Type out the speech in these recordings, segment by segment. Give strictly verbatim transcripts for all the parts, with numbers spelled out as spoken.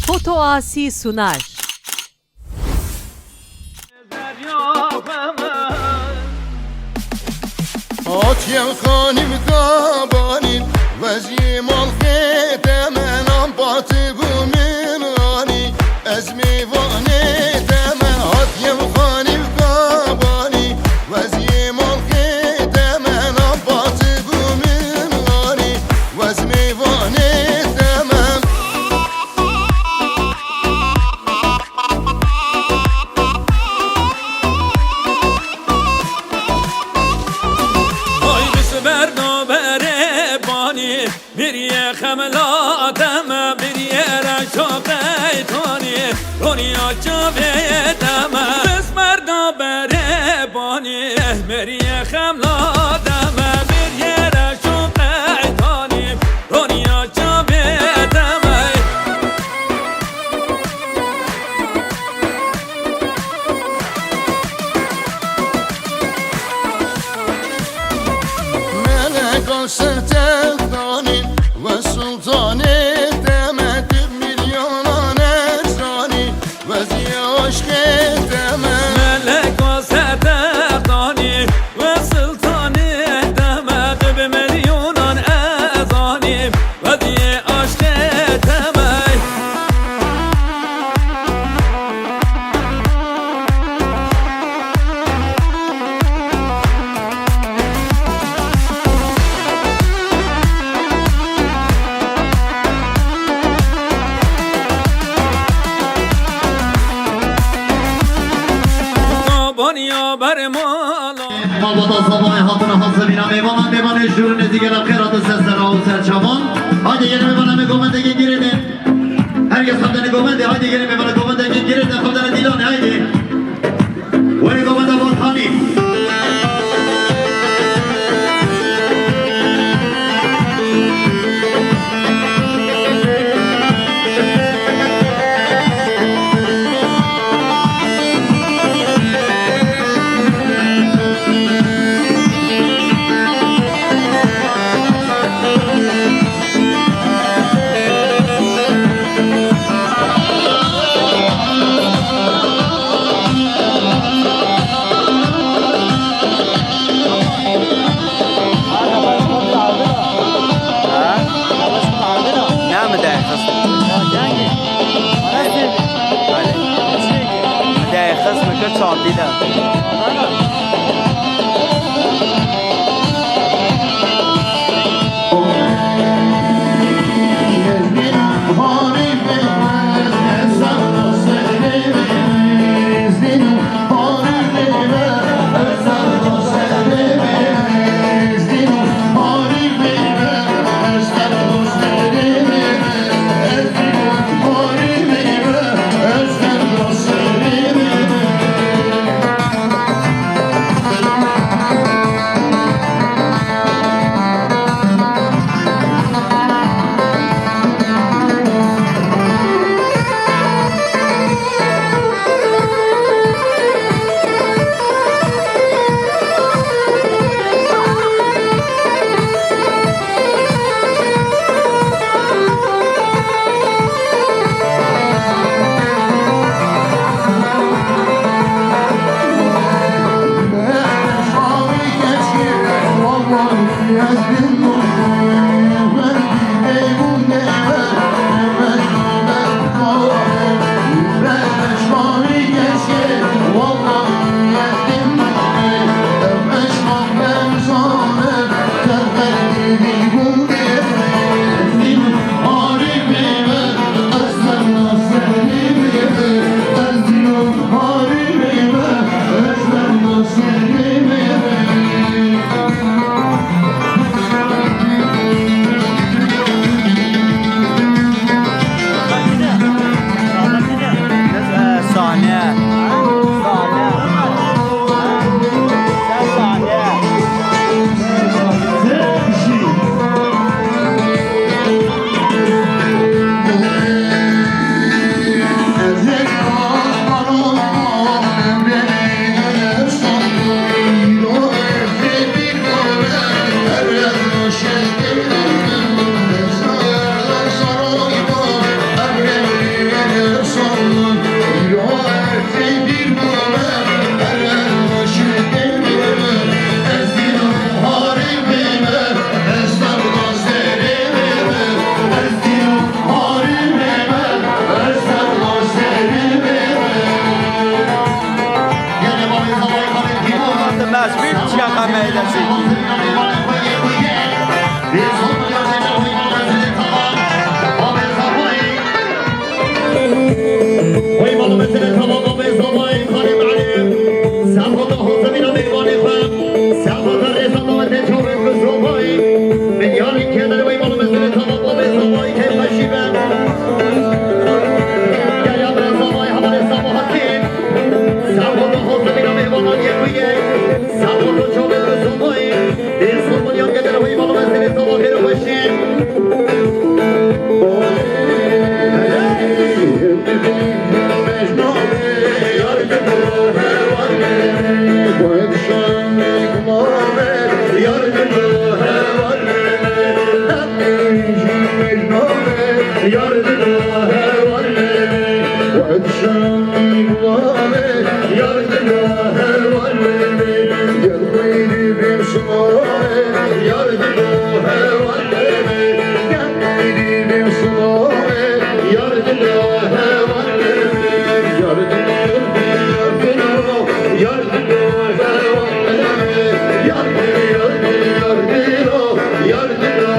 Foto Asi sunar. Hatiye xanî bi kabanî, weziyê malxê temenan patibû min xanî. Ez mêvanê te me, hatiye xanî bi kabanî, weziyê malxê temenan patibû min xanî. Wez mêvanê te me. Ay bi siber da berê banî, biriye xemla deme, biriye reşa qeytanî, roniya çavê deme. Bi siber da berê banî, biriye xemla deme, biriye reşa qeytanî, roniya çavê deme. Meleka ser textanî, we sultanê te me, tu milyonan erzanî, weziyê aşkê te me. Meleka ser textanî, we sultanê te me, tu bi milyonan erzanî, weziyê aşkê te me. Malbata Sabahê hatine hazirîna mêvanan, mêvanê jûr nêzî gela xêr hatin ser sera û ser çavan. Haydi yeni mêvana me govendekê girêdin. Herkes xwe dene govendê, haydi gelin mêvana govendekê girêdin, xwe dene dîlanê, haydi. Were govenda Balkanî. Ha? Ne mi dayê xist? Belê. Mi dayê xist, mi kir çantî de. Yar dila hevalê min, wehd şamî gulamê, yar dila hevalê min, gel xwîrî bîm şamê, yar dila hevalê min, gel xwîrî bîm şamê, yar dila hevalê min, yar dila, yar dila, yar dila, yar dila, yar dila, yar dila, yar dila, yar dila, yar dila.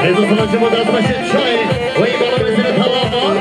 Rêzo sana ji bo destbaşê çayê, wey bala mezine tamam.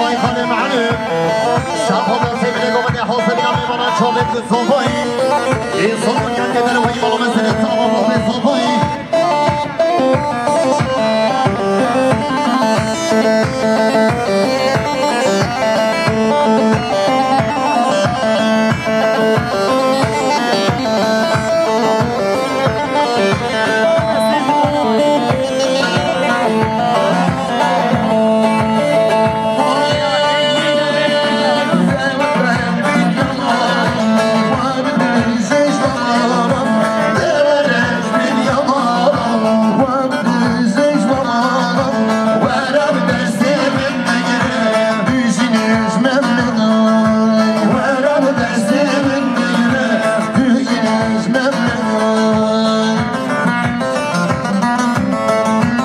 Ay Xalê Mehlû, Safo da Sêmînê Govendê Hosebîna mêvana çavêt ku Safayî. Ê Safo yan keder wey balo mesele Safo bavê Safayî.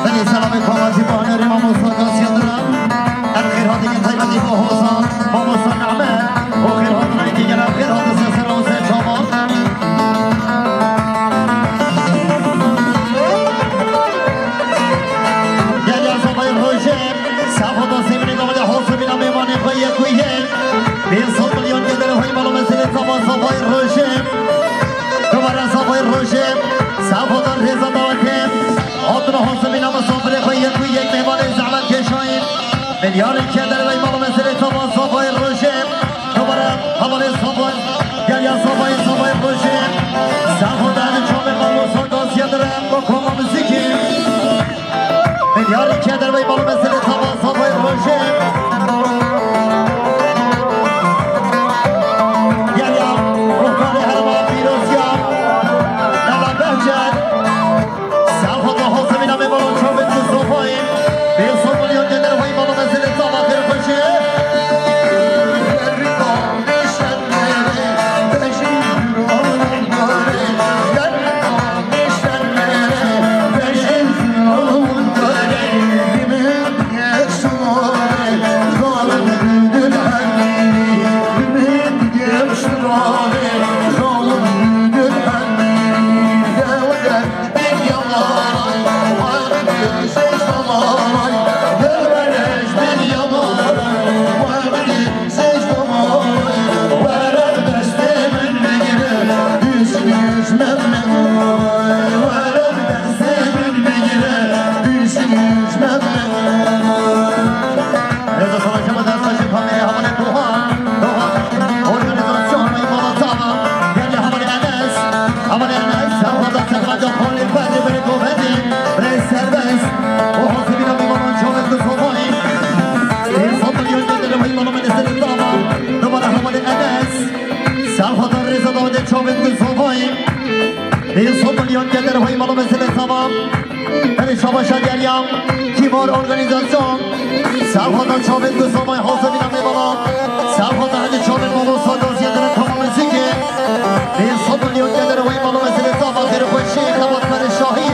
Belê selamê komacî banerê mamosta Gazî Yildirim. Em xêrhatinên taybetî bo hoza mamosta Name û xêrhatinayê gelek xêr hatin ser sera û ser çavan. Gel ya Safayê Rojê, Safo da Sêmînê Govendê Hosebîna mêvanê xwe yek û yek. Pênc sed milyon gelder wey balo mesele Safa Safayê Rojê. Dubare Safayê Rojê, Safo da rêza dawetê. Hatina Hosebîna misafirê xwe yek û yek mêvanê zehmet keşayî. Milyarê keder wey balo mesele Safa Safayê Rojê. Dubare hevalê Safa, gel ya Safayê Safayê Rojê. Safo da çavê mamosta Gazî Yildirim bo koma muzîkî. Milyarê keder wey balo mesele Safa Safayê Rojê. Gel ya ruhkarê herêma pîroz ya Lala Behçet. Safo da Hosebîna mêvana çavêt ku Safayî. Pênc sed milyon keder wey balo mesele Safa xêr xweşê. Rêza Savaşa ve destbaşı kameraya havale Doha. Doha. Organizasyon ve Molotova. Gel ya havale Enes. Havale Enes. Safo da Safayê Rojê. Beni beni govedi. Bre serbest. O Hosebîna mêvanan çavêt ku Safayî. Pênc sed milyon gelder wey balo mesele Safa. Dubare havale Enes. Safo da rêza dawetê çavêt ku Safayî. Pênc sed milyon gelder wey balo mesele Safa. Belê şabaşa geriya Kîvar Organizasyon. Safo da çavêt ku Safayê Hosebîna mêvana. Safo da hedi çavêt mamosta Gazî Yildirim koma muzîkê. Pênc sed milyon gelder wey balo mesele Safa xêr xweşî xebatkarê şahî.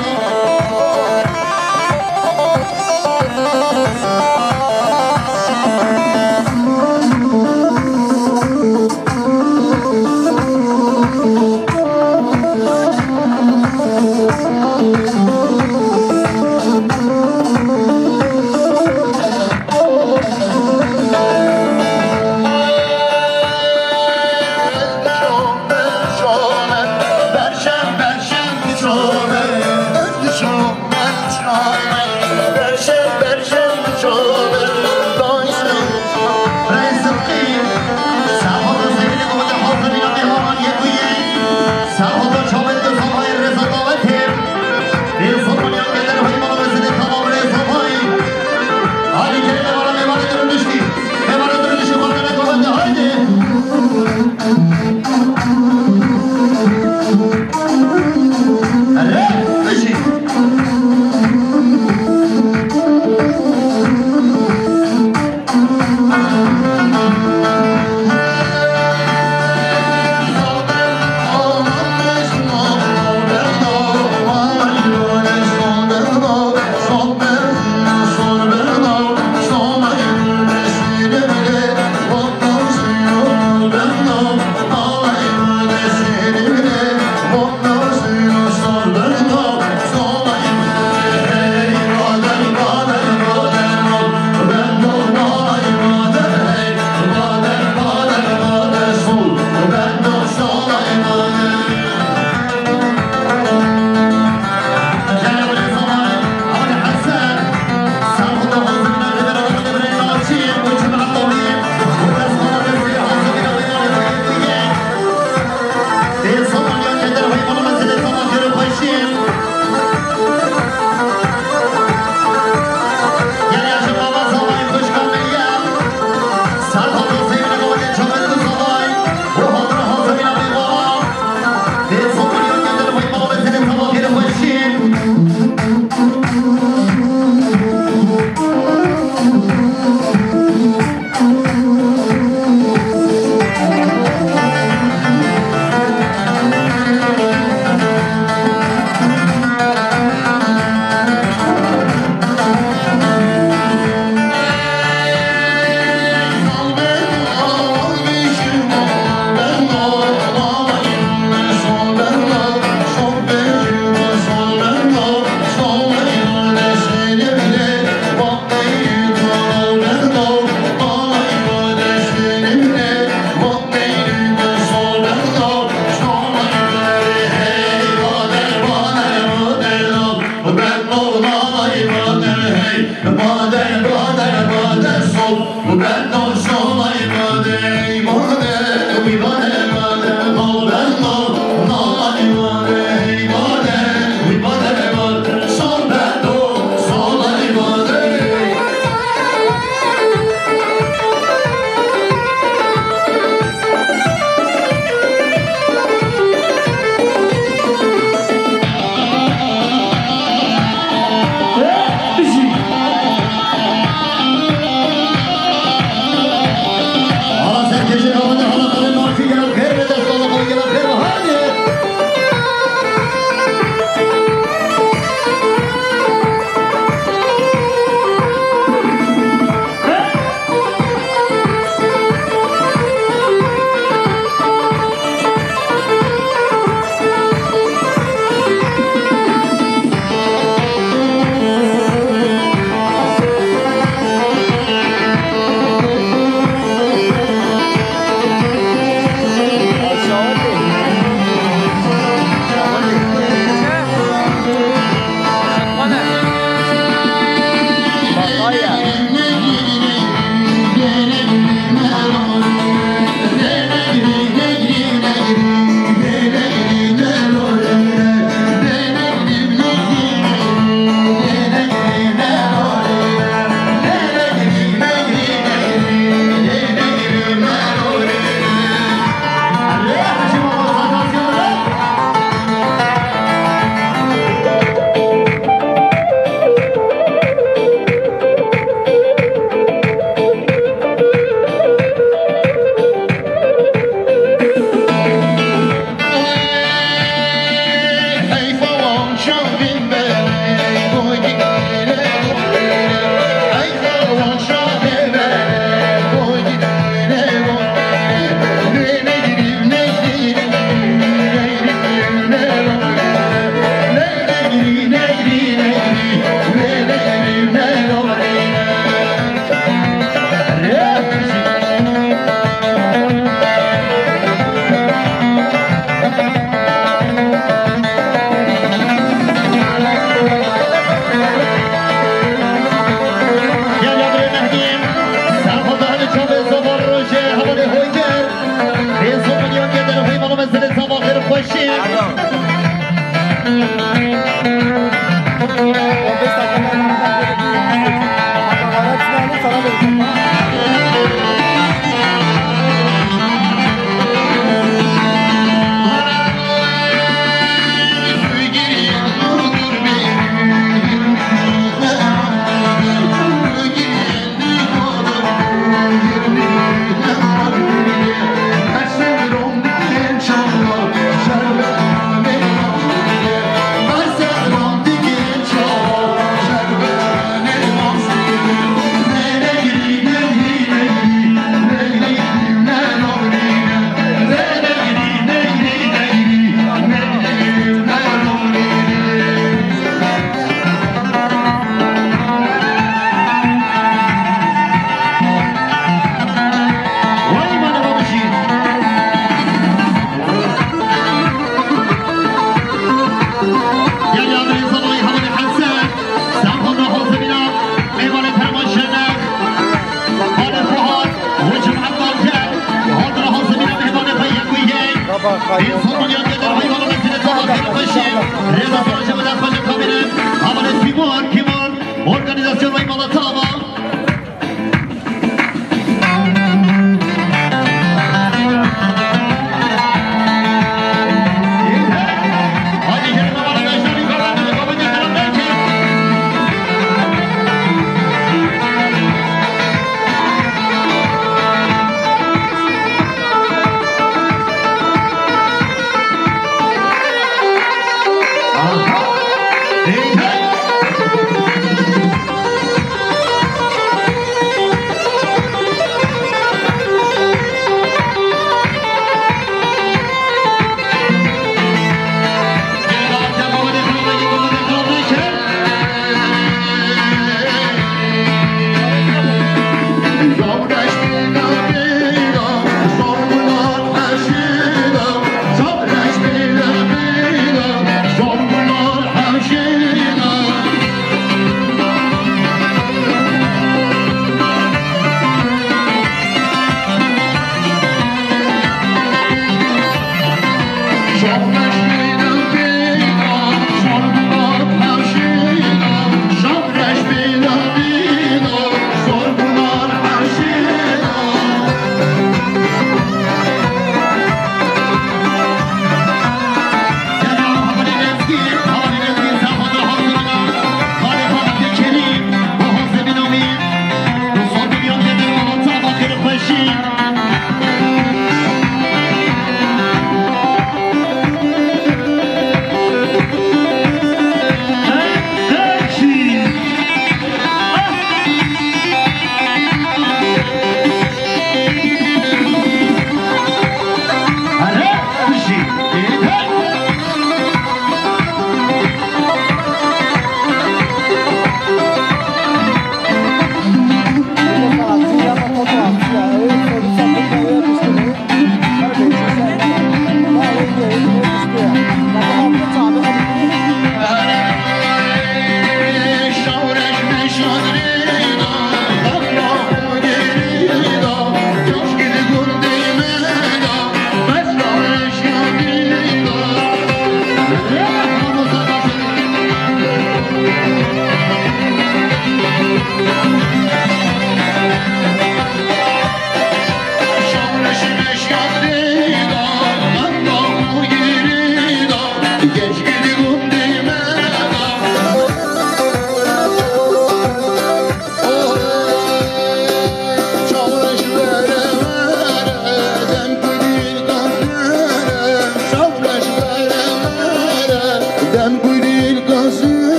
Organizasyon Raymalı Tava.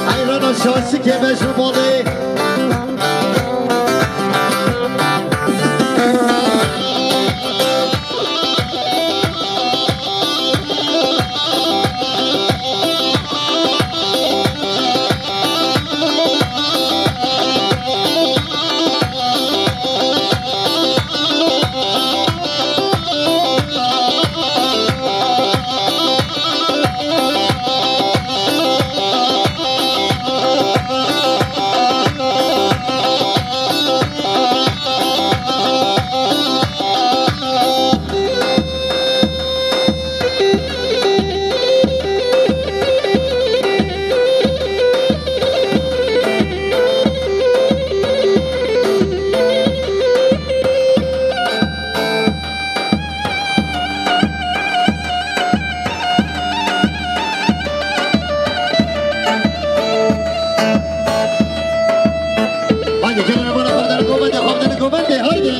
Heyrana şaşikê me ji malê. Haydi, gelin bana, xwedin govende, xwedin govende, haydi.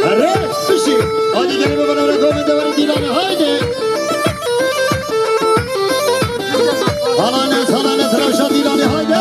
Erê, bişî. Hadi gelin babalara, komete verin Dîlanê, haydi. Halanes, halanes, rewşa Dîlanê, haydi.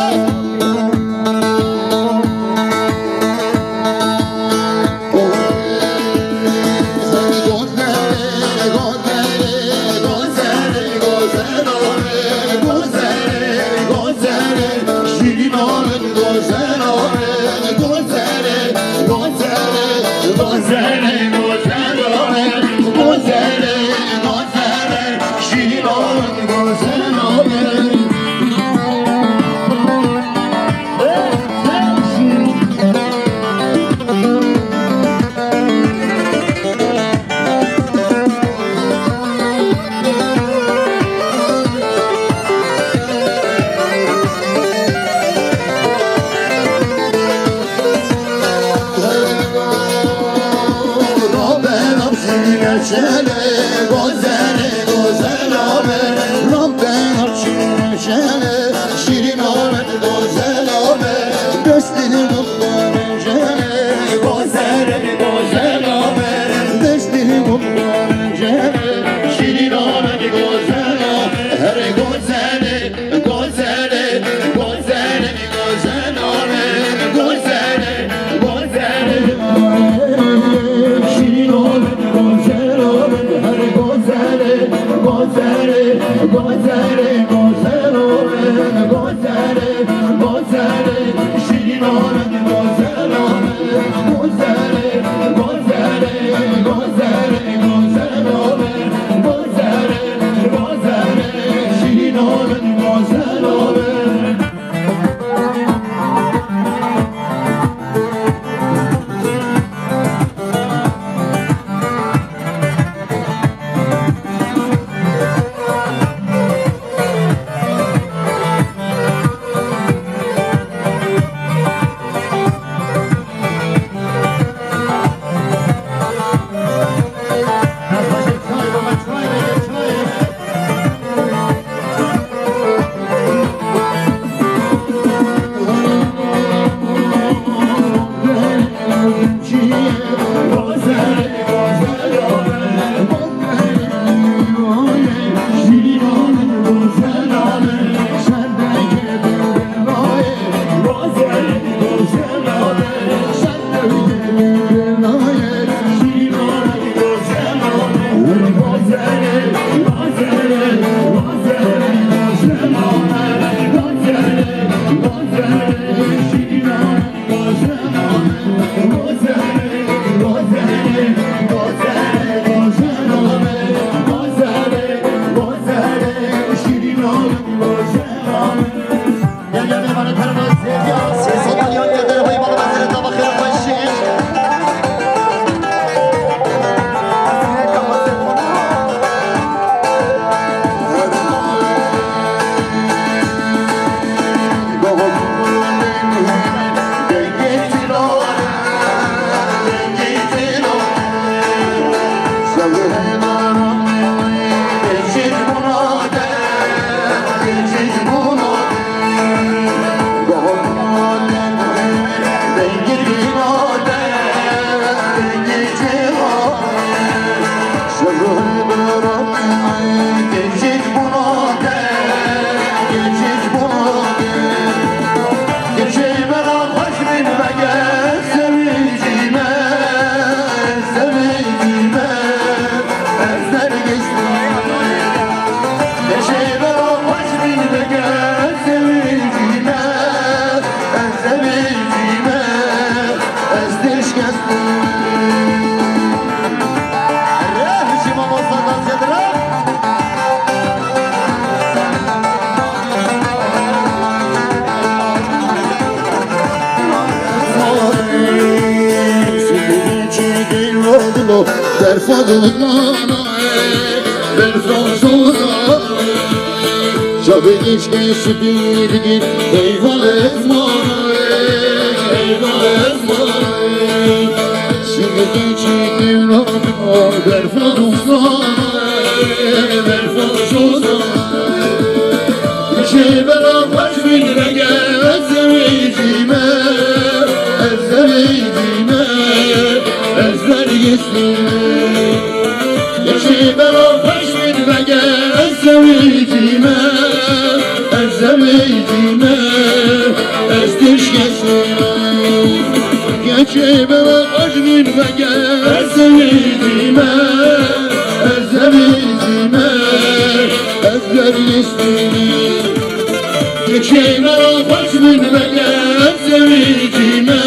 Destini kurtarınca, gözele, gözele, destini kurtarınca, şirin oğlan gözele, her gözele, gözele, gözele, gözele, gözele, şirin oğlan gözele, her gözele, gözele, gözele, gözele, gözele. Gozele, şirin oğlan, gozele, gozele, gozele, gozele, gozele, gozele, gozele, şirin oğlan, gozele. Derfa dudana, derfa dudana. Şabê dişkê şibîrgî, eyvalê ezmana, eyvalê ezmana. Şibîrgî çîkî nabî, derfa dozana, derfa dozana. Şê bera xweş bîn vege, ez zewicî me, ez zewicî me, ez dergîstî me. Keçê bera xweş bîn vege, ez zewicî me, ez zewicî me, ez tişkestî me. Keçê bera xweş bîn vege, ez zewicî me, ez zewicî me, ez dergîstî me. Keçê bera xweş bîn vege, ez zewicî me,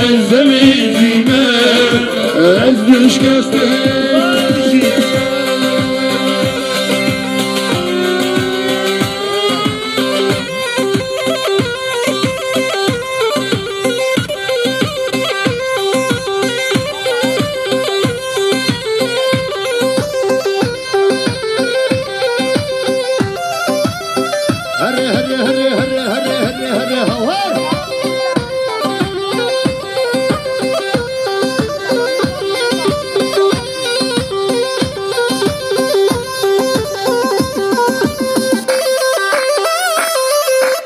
ez zewicî me, ez dişkestî. Here, here, here, hawar.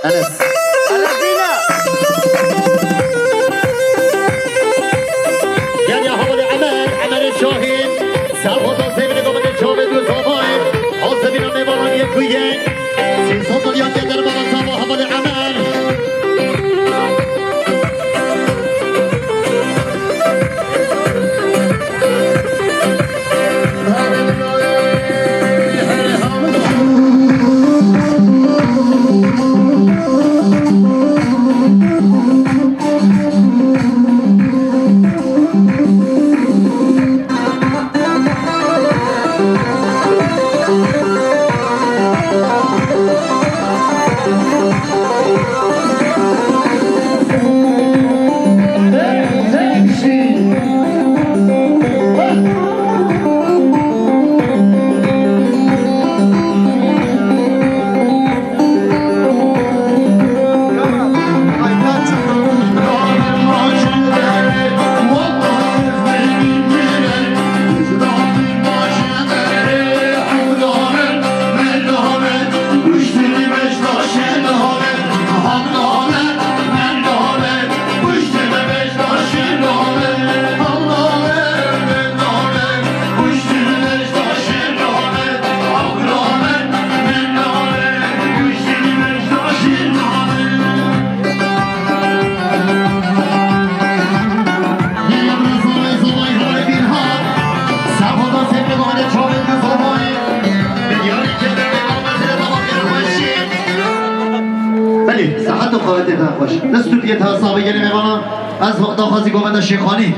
Enes. Enes Dîna. Ku yek, sê sed milyon tê derbarê çava hevalê Emer. Belê, saet û qawetê te xweş. Dest û piyê te sax be gelê mêvanan. Ez daxwazî govenda Şêxanî.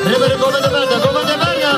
Rêberê govende berde, govende berde.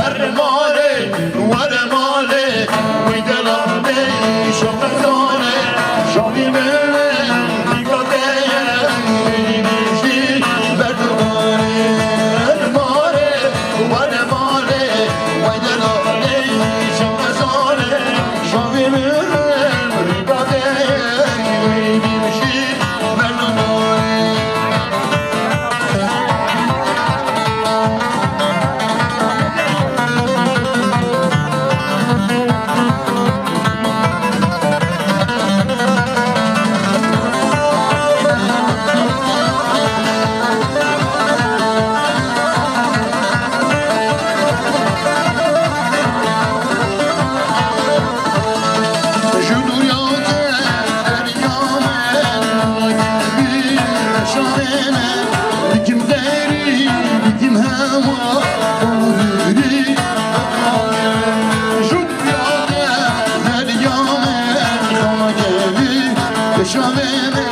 Were malê, were malê, wî delalê, şoqe zane, şovî min, nîkateye, wî bijî, berdorê. Were malê, were malê, wî delalê, şoqe zane, şovî min, nîkateye, wî bijî, berdorê. Ji dûriya te derya me, şarê me, dikim derî, dikim hewa, dûrî. Ji dûriya te derya me, şarê me,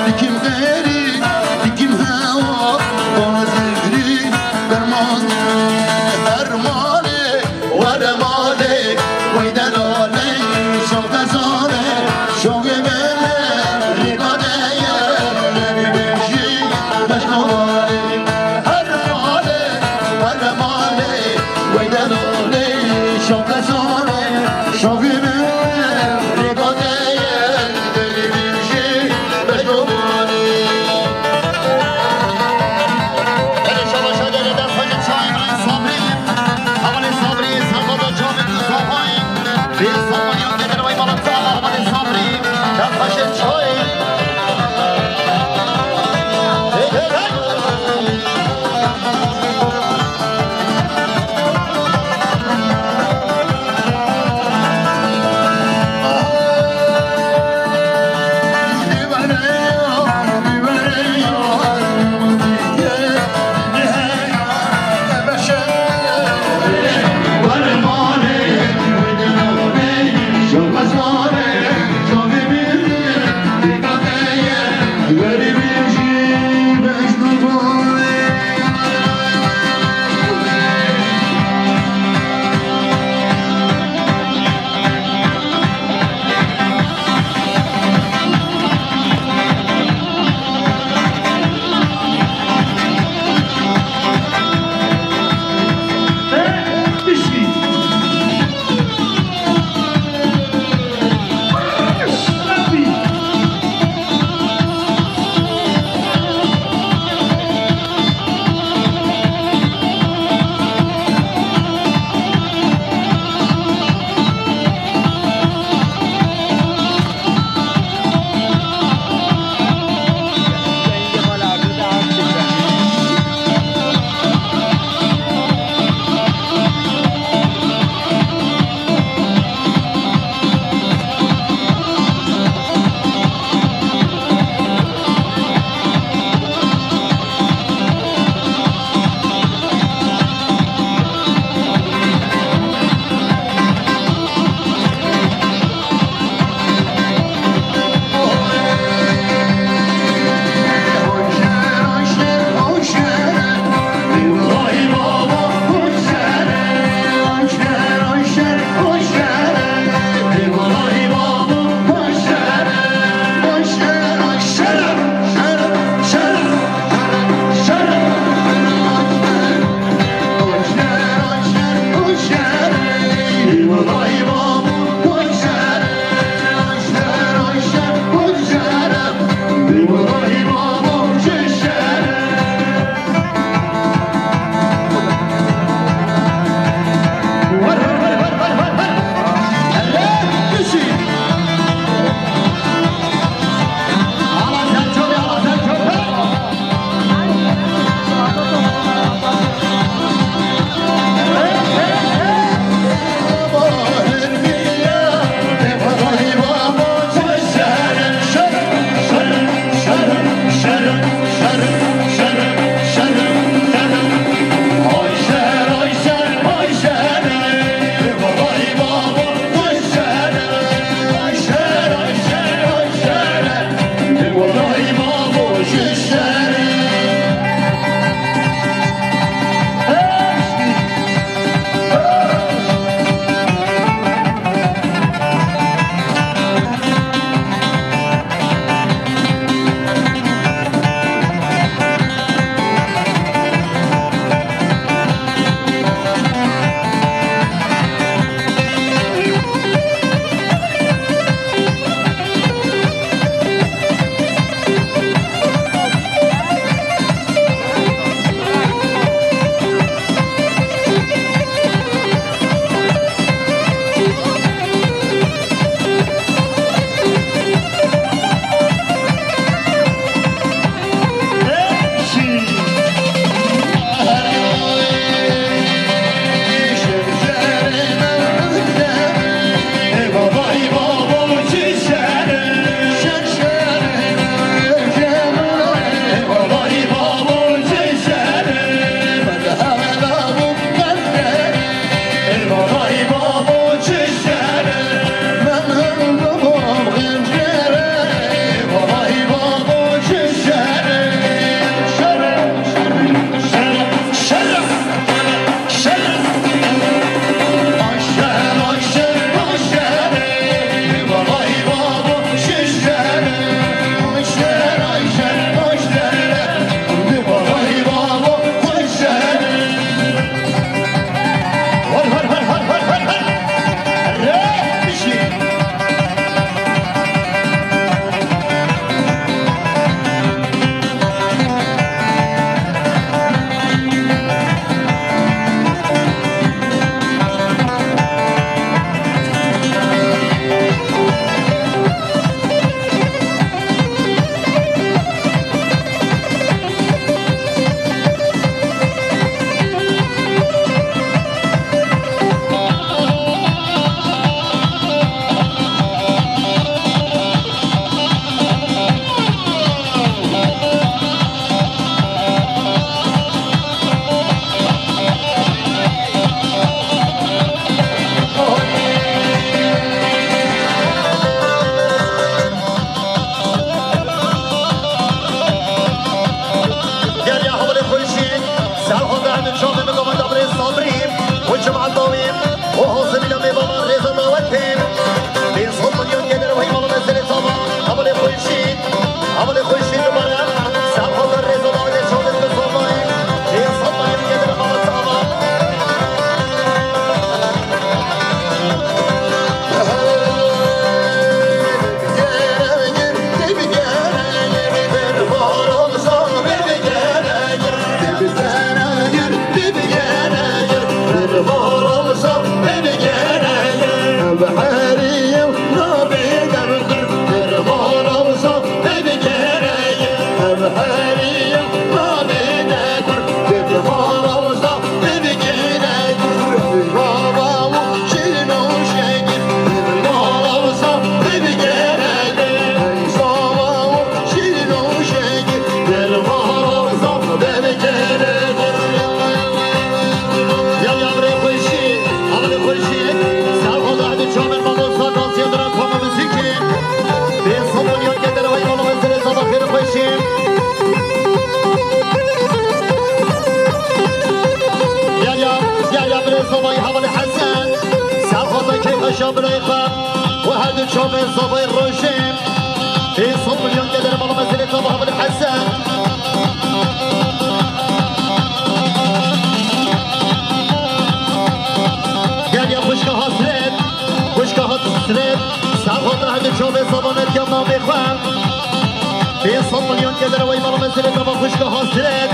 dikim derî, dikim hewa, dûrî. Derman her malê. Were malê, wey delalê, şoqe zane, şoqê bele, rîkateye, beri bêjî, beşno malê. Her malê, were malê, wey delalê, şoqe zane, şoqê bele, rîkateye, beri bêjî, beşno malê. Hele şaba şagerê dest xwe ji çayê Îbrahîm Sabrî. Hevalê Sabrî, sergoda çavê tu zafayî. Vê Sabrî ya gedir vay mala çava hevalê Sabrî. Dest xwe ji çayê. Hey, hey, hey. Gel ya hawlê xweşî, ser xwe de hemî çavê min govenda birê Sabrî û cemaeta wî û hozimîna mêvanan rêza dawetê. Pênc sed milyon gelir wey mala mezelê zava, hawlê xweşî, hawlê xweşî dubare, ser xwe de rêza dawetê çavê min zava. Pênc sed milyon gelir mala zava. Gel ya, gel ya, birê zavayî hevalê Hesen. Ser xwe de keyf heşa birayê xwe. Û her du çavê zavayê rojê. Pênc sed milyon gelir mala mezelê zava hevalê Hesen. Gel ya xwişka Hasret, xwişka Hasret. Ser xwe de her du çavê zava netiya mamê xwe. Pênc sed milyon gelir wey mala mezelê zava xwişka Hasret.